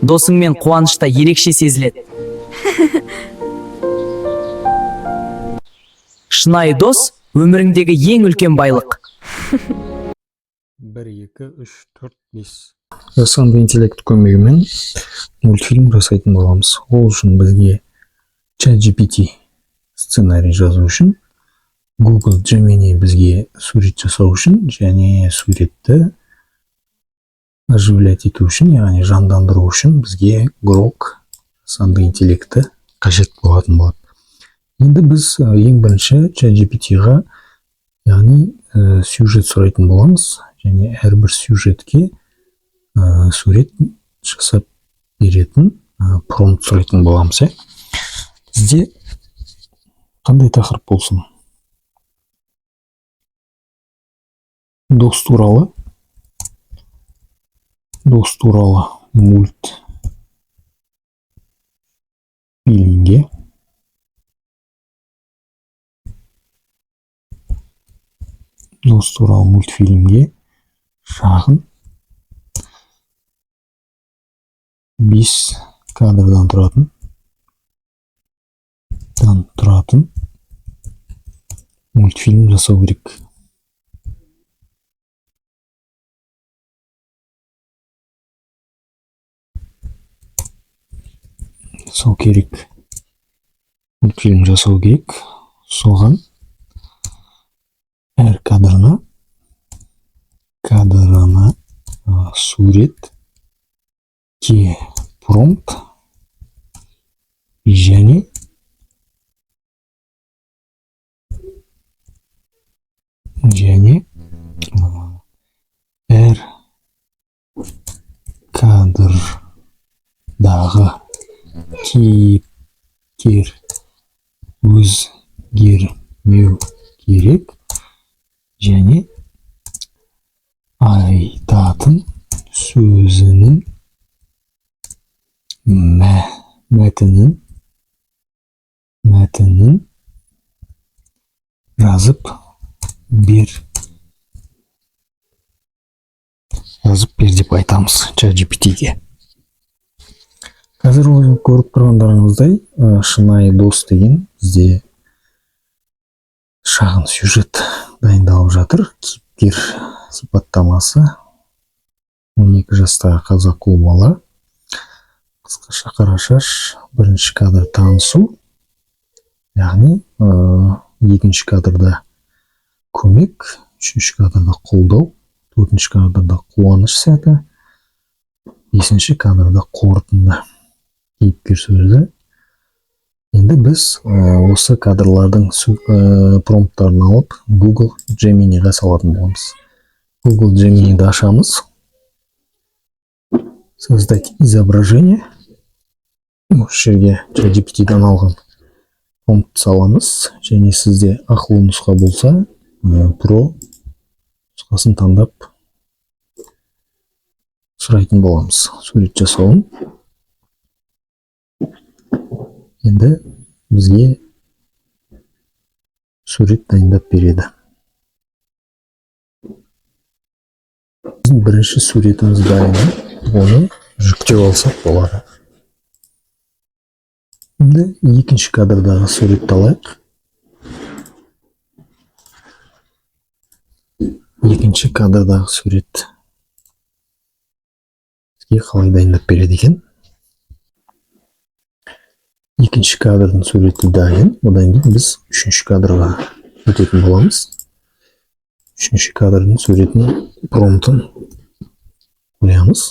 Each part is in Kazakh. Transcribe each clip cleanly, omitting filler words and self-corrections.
Досыңмен қуаныш та ерекше сезіледі. Шынайы дос өміріңдегі ең үлкен байлық. 1, 2, 3, 4, 5. Жасанды интеллект көмегімен мультфильм жасайтын боламыз. Ол үшін бізге ChatGPT сценарий жазу үшін, Google Gemini бізге сурет жасау үшін және суретті оживлять ету үшін, яғни жандандыру үшін бізге Grok жасанды интеллекті қажет болатын болады. Енді біз ең бірінші ChatGPT-ға, яғни сюжет сұрайтын боламыз және әрбір сюжетке сурет жасап беретін промпт сұрайтын боламыз, иә. Бізде қандай тақырып болсын? Дос туралы мультфильмге шағын 5 кадрдан тұратын мультфильм жасау керек. Жасау керек. Мультфильм жасау керек. Соған әр кадрына суретке промпт және әр кадрдағы кейіпкер өзгермеу керек және айтатын сөзінің мәтінін жазып бер деп айтамыз ChatGPT-ге. Қазір өзің көріп тұрғандарыңыздай, «Шынайы дос» деген бізде шағын сюжет дайындалып жатыр. Кейіпкер сипаттамасы: 12 жастағы қазақ ұл бала, қысқаша қара шаш. Бірінші кадр танысу, яғни екінші кадрда көмек, үшінші кадрда қолдау, төртінші кадрда қуаныш сәті, бесінші кадрда қорытынды, кейіпкер сөзі. Енді біз осы кадрлардың промпттарын алып, Google Gemini'ға салатын боламыз. Google Gemini'ді ашамыз, создать изображение. Осы жерге ChatGPT-дан алған промпт саламыз және сізде ақылы нұсқа болса, Pro нұсқасын таңдап сұрайтын боламыз сурет жасауын. Енді бізге сурет дайындап береді. Біздің бірінші суретіміз дайын, оны жүктеп алсақ болады. Енді екінші кадрдағы суретті алайық. Екінші кадрдағы сурет бізге қалай дайындап береді екен? Екінші кадрдың суреті дайын. Одан кейін біз үшінші кадрға өтетін боламыз. Үшінші кадрдың суретін, промптын қоямыз.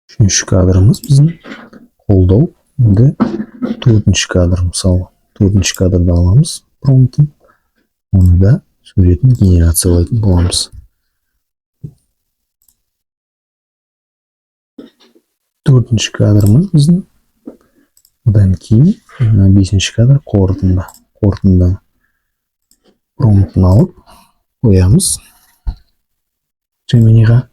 Үшінші кадрымыз біздің қолдау. Енді төртінші кадр, мысалы, төртінші кадрды аламыз промптын, оны да суретін генерациялайтын боламыз. Төртінші кадрымыз біздің. Одан кейін бесінші кадр қорытынды. Қорытынды промптын алып қоямыз Gemini'ға.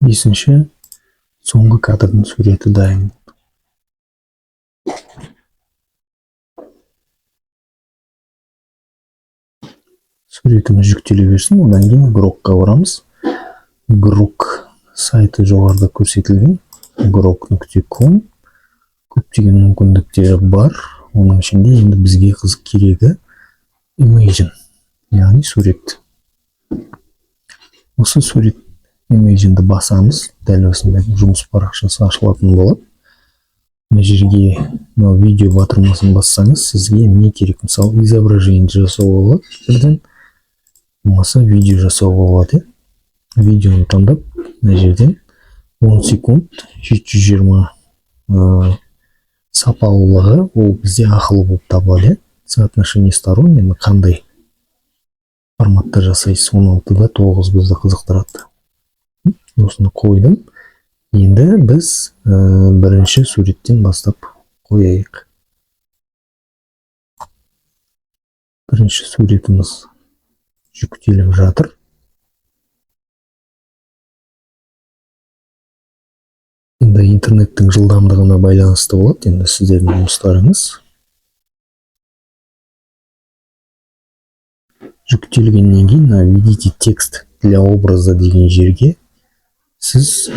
Бесінші Соңғы кадрдың суреті дайын болды. Суретіміз жүктеле берсін, одан кейін Grok-қа барамыз. Grok сайты жоғарыда көрсетілген, grok.com. Көптеген мүмкіндіктері бар. Оның ішінде енді бізге қызық керегі Imagine, яғни сурет. Осы сурет Imagine-ді басамыз. Дәл осындай жұмыс парақшасы ашылатын болады. Мына жерге мынау видео батырмасын бассаңыз, сізге не керек? Мысалы, изображение жасауға болады бірден, болмаса видео жасауға болады, иә. Видеоны таңдап, мына жерден 10 секунд 720 сапалылығы, ол бізде ақылы болып табылады, иә. Соотношение сторон, енді қандай форматта жасайсыз? 16-да 9 бізді қызықтырады. Осыны қойдым. Енді біз бірінші суреттен бастап қояйық. Бірінші суретіміз жүктеліп жатыр. Енді интернеттің жылдамдығына байланысты болады енді сіздердің жұмыстарыңыз. Жүктелгеннен кейін мына «Введите текст для образа» деген жерге сіз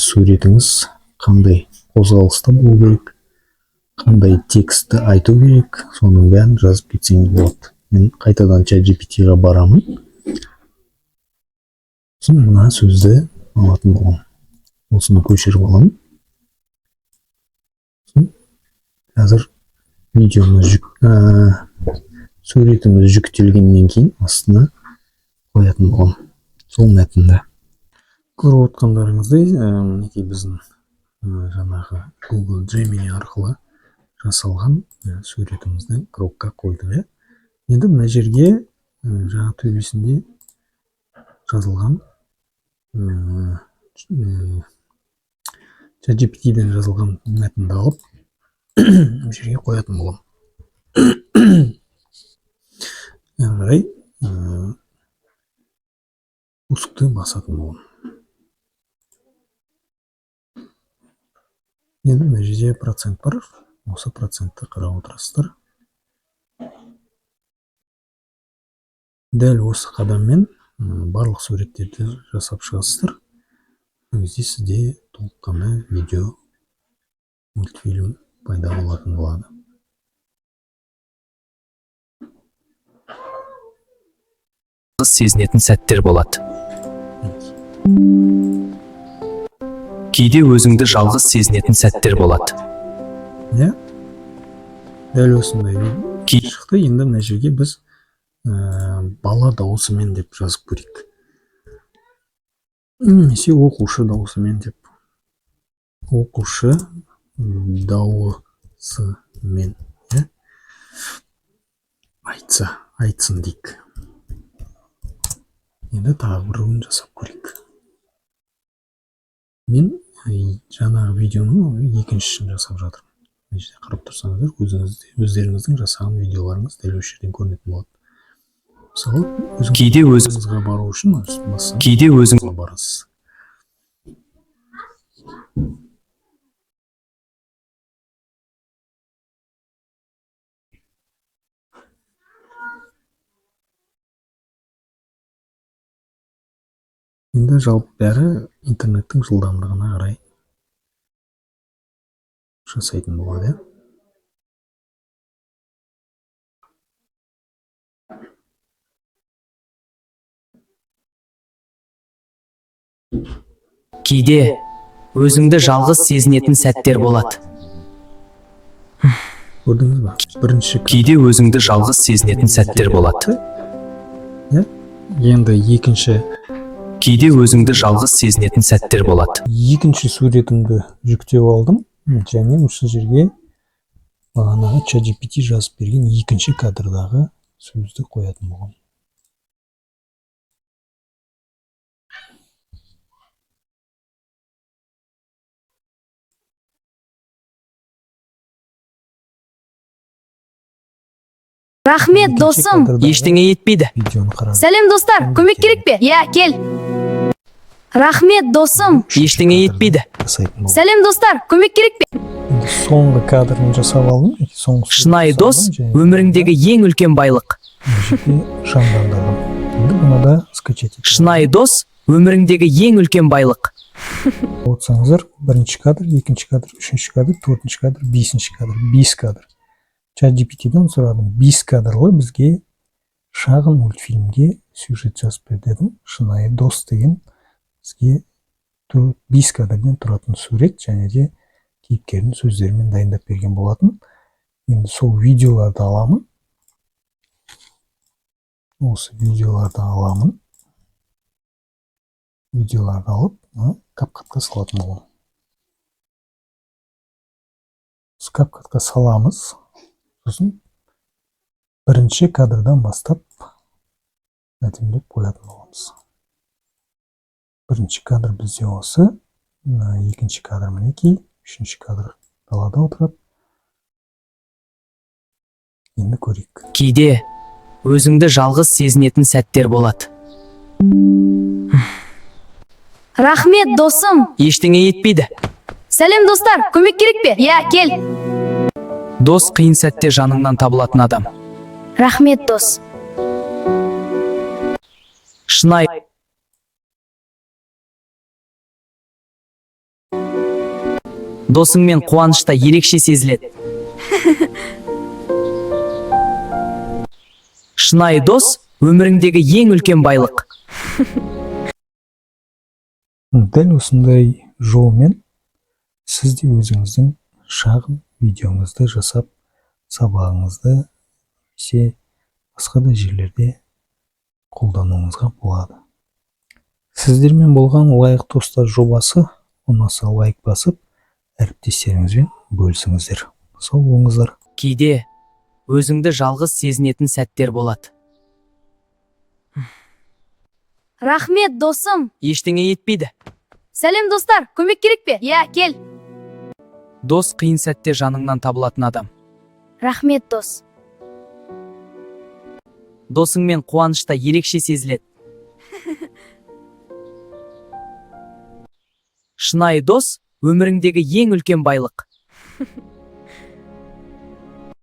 суретіңіз қандай қозғалыста болу керек, қандай текстті айту керек, соның бәрін жазып кетсеңіз болады. Мен қайтадан ChatGPT-ға барамын, сосын мына сөзді алатын боламын, осыны көшіріп аламын. Сосын қазір видеомыз жүк суретіміз жүктелгеннен кейін астына қоятын боламын сол мәтінді. Көріп отқандарыңыздай, мінекей, біздің жаңағы Google Gemini арқылы жасалған суретімізді Grok-қа қойдық, иә. Енді мына жерге жаңа төбесінде жазылған ChatGPT-ден жазылған мәтінді алып, мына жерге қоятын боламын. Әрі қарай пуск ты басатын боламын. Енді мына жерде процент бар, осы процентті қарап отырасыздар. Дәл осы қадаммен барлық суреттерді жасап шығасыздар. Сол кезде сізде толыққанды видео мультфильм пайда болатын болады. Сезінетін сәттер болады. Кейде өзіңді жалғыз сезінетін сәттер болады. Иә, дәл осындай шықты. Енді мына жерге біз бала дауысымен деп жазып көрейік немесе оқушы дауысымен деп. Оқушы дауысымен, иә, айтса, айтсын дейік. Енді тағы біреуін жасап көрейік. Мен жаңағы видеоның екіншісін жасап жатырмын. Мына жерде қарап тұрсаңыздар, өзіңіз, өздеріңіздің жасаған видеоларыңыз дәл осы жерден көрінетін болады. Мысалы, өзіңіз Кейде өз өзіңізге бару үшін үстін бассаңыз, Кейде өзің барасыз. Енді жалпы бәрі интернеттің жылдамдығына қарай жасайтын болады, иә. Кейде өзіңді жалғыз сезінетін сәттер болады. Көрдіңіз ба, бірінші Кейде өзіңді жалғыз сезінетін сәттер болады. Иә, енді екінші Кейде өзіңді жалғыз сезінетін сәттер болады. Екінші суретімді жүктеп алдым және осы жерге бағанағы ChatGPT жазып берген екінші кадрдағы сөзді қоятын боламын. Рахмет, Екінші досым. кадрдағы Ештеңе етпейді. видеоны қараңыз. Сәлем, достар, көмек керек пе? Иә, кел. Рахмет, досым. Үшінші Ештеңе кадрды етпейді. жасайтын боламын. Сәлем, достар, көмек керек пе? Енді соңғы кадрын жасап алдым, соңғы суретті Шынайы жасап дос алдым және өміріңдегі ең үлкен байлық. мына жерде жандандырдым. Енді бұны да скачать етіп Шынайы дос өміріңдегі ең үлкен байлық. отырсаңыздар, бірінші кадр, екінші кадр, үшінші кадр, төртінші кадр, бесінші кадр, бес кадр. Чат GPT-ден сұрадым: бес кадрлы бізге шағын мультфильмге сюжет жазып бер дедім. «Шынайы дос» деген бізге бес кадрден тұратын сурет және де кейіпкердің сөздерімен дайындап берген болатын. Енді сол видеоларды аламын, осы видеоларды аламын. Видеоларды алып, мына CapCut-қа салатын боламын. Осы CapCut-қа саламыз, сосын бірінші кадрдан бастап әдемілеп қоятын боламыз. Бірінші кадр бізде осы, мына екінші кадр мінекей, үшінші кадр далада отырады. Енді көрейік. Кейде өзіңді жалғыз сезінетін сәттер болады. Рахмет, досым. Ештеңе етпейді. Сәлем, достар, көмек керек пе? Иә, кел. Дос қиын сәтте жаныңнан табылатын адам. Рахмет, дос. Шынайы досыңмен қуанышта ерекше сезіледі. Шынайы дос өміріңдегі ең үлкен байлық. Дәл осындай жолмен сіз де өзіңіздің шағын видеоңызды жасап, сабағыңызды немесе басқа да жерлерде қолдануыңызға болады. Сіздермен болған «Лайық достар» жобасы. Ұнаса, лайк басып, әріптестеріңізбен бөлісіңіздер. Сау болыңыздар! Кейде өзіңді жалғыз сезінетін сәттер болады. Рахмет, досым. Ештеңе етпейді. Сәлем, достар, көмек керек пе? Иә, кел. Дос қиын сәтте жаныңнан табылатын адам. Рахмет, дос. Досыңмен қуанышта ерекше сезіледі. Шынайы дос өміріңдегі ең үлкен байлық.